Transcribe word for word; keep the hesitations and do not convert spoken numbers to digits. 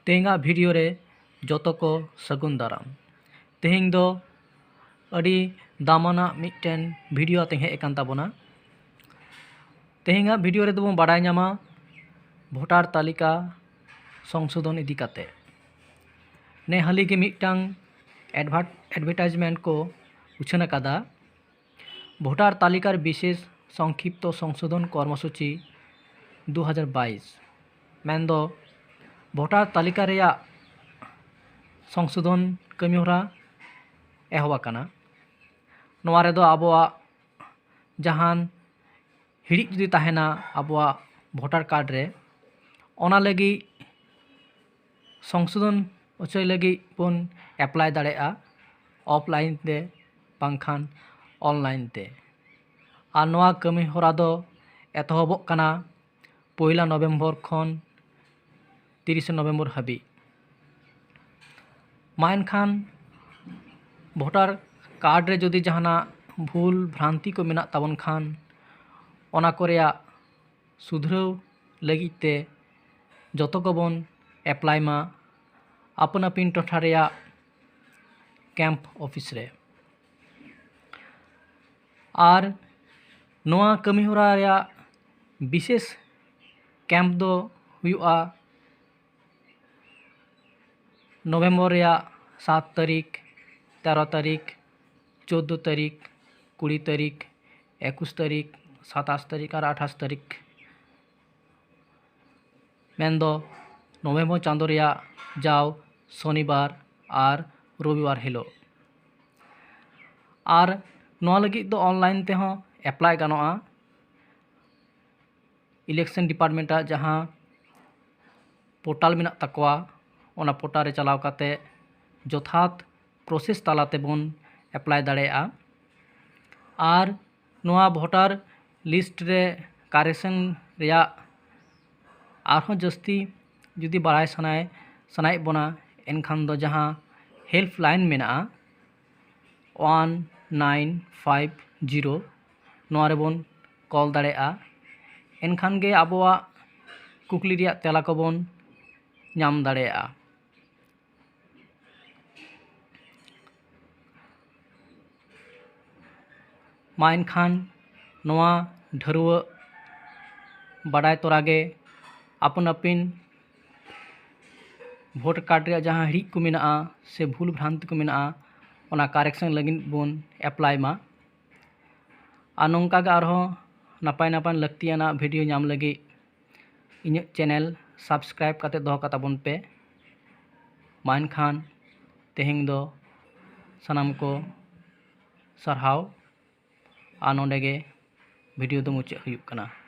ᱛᱮᱦᱮᱧᱟᱜ ᱵᱷᱤᱰᱤᱭᱳ ᱨᱮ ᱡᱚᱛᱚ ᱠᱚ ᱥᱟᱹᱜᱩᱱ ᱫᱟᱨᱟᱢ᱾ ᱛᱮᱦᱮᱧ ᱫᱚ ᱟᱹᱰᱤ ᱫᱟᱢᱟᱱᱟᱜ ᱢᱤᱫᱴᱮᱱ ᱵᱷᱤᱰᱤᱭᱳ ᱟᱛᱮᱧ ᱦᱮᱡ ᱟᱠᱟᱱ ᱛᱟᱵᱚᱱᱟ᱾ ᱛᱮᱦᱮᱧᱟᱜ ᱵᱷᱤᱰᱤᱭᱳ ᱨᱮᱫᱚ ᱵᱚᱱ ᱵᱟᱰᱟᱭ ᱧᱟᱢᱟ ᱵᱷᱳᱴᱟᱨ ᱛᱟᱹᱞᱤᱠᱟ ᱥᱚᱝᱥᱳᱫᱷᱚᱱ ᱤᱫᱤ ᱠᱟᱛᱮ᱾ ᱱᱮ ᱦᱟᱹᱞᱤ ᱜᱮ ᱢᱤᱫᱴᱟᱝ advert- advertisement ᱠᱚ ᱩᱪᱷᱟᱹᱱ ᱟᱠᱟᱫᱟ, ᱵᱷᱳᱴᱟᱨ ᱛᱟᱹᱞᱤᱠᱟᱨ ᱵᱤᱥᱮᱥ ᱥᱚᱝᱠᱷᱤᱯᱛᱚ ᱥᱚᱝᱥᱳᱫᱷᱚᱱ ᱠᱚᱨᱢᱚᱥᱩᱪᱤ ᱫᱩ ᱦᱟᱡᱟᱨ ᱵᱟᱭᱤᱥ, ᱢᱮᱱᱫᱚ ᱵᱷᱳᱴᱟᱨ ᱛᱟᱹᱞᱤᱠᱟ ᱨᱮᱭᱟᱜ ᱥᱚᱝᱥᱳᱫᱷᱚᱱ ᱠᱟᱹᱢᱤᱦᱚᱨᱟ ᱮᱦᱚᱵ ᱟᱠᱟᱱᱟ᱾ ᱱᱚᱣᱟ ᱨᱮᱫᱚ ᱟᱵᱚᱣᱟᱜ ᱡᱟᱦᱟᱱ ᱦᱤᱲᱤᱡ ᱡᱩᱫᱤ ᱛᱟᱦᱮᱱᱟ ᱟᱵᱚᱣᱟᱜ ᱵᱷᱳᱴᱟᱨ ᱠᱟᱨᱰ ᱨᱮ, ᱚᱱᱟ ᱞᱟᱹᱜᱤᱫ ᱥᱚᱝᱥᱳᱫᱷᱚᱱ ᱦᱚᱪᱚᱭ ᱞᱟᱹᱜᱤᱫ ᱵᱚᱱ ᱮᱯᱞᱟᱭ ᱫᱟᱲᱮᱭᱟᱜᱼᱟ, ᱚᱯᱷᱞᱟᱭᱤᱱ ᱛᱮ ᱵᱟᱝᱠᱷᱟᱱ ᱚᱱᱞᱟᱭᱤᱱ ᱛᱮ᱾ ᱟᱨ ᱱᱚᱣᱟ ᱠᱟᱹᱢᱤ ᱦᱚᱨᱟ ᱫᱚ ᱮᱛᱚᱦᱚᱵᱚᱜ ᱠᱟᱱᱟ ᱯᱚᱭᱞᱟ ᱱᱚᱵᱷᱮᱢᱵᱚᱨ ᱠᱷᱚᱱ ᱛᱤᱨᱤᱥᱮ ᱱᱚᱵᱷᱮᱢᱵᱚᱨ ᱦᱟᱹᱵᱤᱡ᱾ ᱢᱟ ᱮᱱᱠᱷᱟᱱ ᱵᱷᱳᱴᱟᱨ ᱠᱟᱨᱰ ᱨᱮ ᱡᱩᱫᱤ ᱡᱟᱦᱟᱱᱟᱜ ᱵᱷᱩᱞ ᱵᱷᱨᱟᱱᱛᱤ ᱠᱚ ᱢᱮᱱᱟᱜ ᱛᱟᱵᱚᱱ ᱠᱷᱟᱱ, ᱚᱱᱟ ᱠᱚ ᱨᱮᱭᱟᱜ ᱥᱩᱫᱷᱨᱟᱹᱣ ᱞᱟᱹᱜᱤᱫ ᱛᱮ ᱡᱚᱛᱚ ᱠᱚᱵᱚᱱ ᱮᱯᱞᱟᱭ ᱢᱟ ᱟᱯᱟᱱ ᱟᱹᱯᱤᱱ ᱴᱚᱴᱷᱟ ᱨᱮᱭᱟᱜ ᱠᱮᱢᱯ ᱚᱯᱷᱤᱥ ᱨᱮ᱾ ᱟᱨ ᱱᱚᱣᱟ ᱠᱟᱹᱢᱤᱦᱚᱨᱟ ᱨᱮᱭᱟᱜ ᱵᱤᱥᱮᱥ ᱠᱮᱢᱯ ᱫᱚ ᱦᱩᱭᱩᱜᱼᱟ ᱱᱚᱵᱷᱮᱢᱵᱚᱨ ᱨᱮᱭᱟᱜ ᱥᱟᱛ ᱛᱟᱹᱨᱤᱠᱷ, ᱛᱮᱨᱚ ᱛᱟᱹᱨᱤᱠᱷ, ᱪᱳᱫᱽᱫᱳ ᱛᱟᱹᱨᱤᱠᱷ, ᱠᱩᱲᱤ ᱛᱟᱹᱨᱤᱠᱷ, ᱮᱠᱩᱥ ᱛᱟᱹᱨᱤᱠᱷ, ᱥᱟᱛᱟᱥ ᱛᱟᱹᱨᱤᱠᱷ ᱟᱨ ᱟᱴᱷᱟᱥ ᱛᱟᱹᱨᱤᱠᱷ, ᱢᱮᱱᱫᱚ ᱱᱚᱵᱷᱮᱢᱵᱚᱨ ᱪᱟᱸᱫᱳ ᱨᱮᱭᱟᱜ ᱡᱟᱣ ᱥᱚᱱᱤᱵᱟᱨ ᱟᱨ ᱨᱚᱵᱤᱵᱟᱨ ᱦᱤᱞᱳᱜ᱾ ᱟᱨ ᱱᱚᱣᱟ ᱞᱟᱹᱜᱤᱫ ᱫᱚ ᱚᱱᱞᱟᱭᱤᱱ ᱛᱮᱦᱚᱸ ᱮᱯᱞᱟᱭ ᱜᱟᱱᱚᱜᱼᱟ᱾ ᱤᱞᱮᱠᱥᱚᱱ ᱰᱤᱯᱟᱨᱴᱢᱮᱱᱴᱟᱜ ᱡᱟᱦᱟᱸ ᱯᱳᱨᱴᱟᱞ ᱢᱮᱱᱟᱜ ᱛᱟᱠᱚᱣᱟ, ᱚᱱᱟ ᱯᱳᱨᱴᱟᱞ ᱨᱮ ᱪᱟᱞᱟᱣ ᱠᱟᱛᱮ ᱡᱚᱛᱷᱟᱛ ᱯᱨᱚᱥᱮᱥ ᱛᱟᱞᱟ ᱛᱮᱵᱚᱱ ᱮᱯᱞᱟᱭ ᱫᱟᱲᱮᱭᱟᱜᱼᱟ᱾ ᱟᱨ ᱱᱚᱣᱟ ᱵᱷᱳᱴᱟᱨ ᱞᱤᱥᱴ ᱨᱮ ᱠᱟᱨᱮᱠᱥᱚᱱ ᱨᱮᱭᱟᱜ ᱟᱨᱦᱚᱸ ᱡᱟᱹᱥᱛᱤ ᱡᱩᱫᱤ ᱵᱟᱲᱟᱭ ᱥᱟᱱᱟᱭ ᱥᱟᱱᱟᱭᱮᱫ ᱵᱚᱱᱟ, ᱮᱱᱠᱷᱟᱱ ᱫᱚ ᱡᱟᱦᱟᱸ ᱦᱮᱞᱯ ᱞᱟᱭᱤᱱ ᱢᱮᱱᱟᱜᱼᱟ, ᱚᱣᱟᱱ ᱱᱟᱭᱤᱱ ᱯᱷᱟᱭᱤᱵᱷ ᱡᱤᱨᱳ, ᱱᱚᱣᱟ ᱨᱮᱵᱚᱱ ᱠᱚᱞ ᱫᱟᱲᱮᱭᱟᱜᱼᱟ᱾ ᱮᱱᱠᱷᱟᱱ ᱜᱮ ᱟᱵᱚᱣᱟᱜ ᱠᱩᱠᱞᱤ ᱨᱮᱭᱟᱜ ᱛᱮᱞᱟ ᱠᱚᱵᱚᱱ ᱧᱟᱢ ᱫᱟᱲᱮᱭᱟᱜᱼᱟ᱾ ᱢᱟ ᱮᱱᱠᱷᱟᱱ ᱱᱚᱣᱟ ᱰᱷᱟᱹᱨᱣᱟᱹᱜ ᱵᱟᱰᱟᱭ ᱛᱚᱨᱟ ᱜᱮ ᱟᱯᱟᱱ ᱟᱹᱯᱤᱱ voter card ᱨᱮᱭᱟᱜ ᱡᱟᱦᱟᱸ ᱦᱤᱲᱤᱡ ᱠᱚ ᱢᱮᱱᱟᱜᱼᱟ ᱥᱮ ᱵᱷᱩᱞ ᱵᱷᱨᱟᱱᱛᱤ ᱠᱚ ᱢᱮᱱᱟᱜᱼᱟ, ᱚᱱᱟ correction ᱞᱟᱹᱜᱤᱫ ᱵᱚᱱ apply ᱢᱟ᱾ ᱟᱨ ᱱᱚᱝᱠᱟ ᱜᱮ ᱟᱨᱦᱚᱸ ᱱᱟᱯᱟᱭ ᱱᱟᱯᱟᱭ ᱞᱟᱹᱠᱛᱤᱭᱟᱱᱟᱜ video ᱧᱟᱢ ᱞᱟᱹᱜᱤᱫ ᱤᱧᱟᱹᱜ channel subscribe ᱠᱟᱛᱮ ᱫᱚᱦᱚ ᱠᱟᱛᱟ ᱵᱚᱱ ᱯᱮ᱾ ᱢᱟ ᱮᱱᱠᱷᱟᱱ ᱛᱮᱦᱮᱧ ᱫᱚ ᱥᱟᱱᱟᱢ ᱠᱚ ᱥᱟᱨᱦᱟᱣ, ᱟᱨ ᱱᱚᱰᱮ ᱜᱮ video ᱫᱚ ᱢᱩᱪᱟᱹᱫ ᱦᱩᱭᱩᱜ ᱠᱟᱱᱟ᱾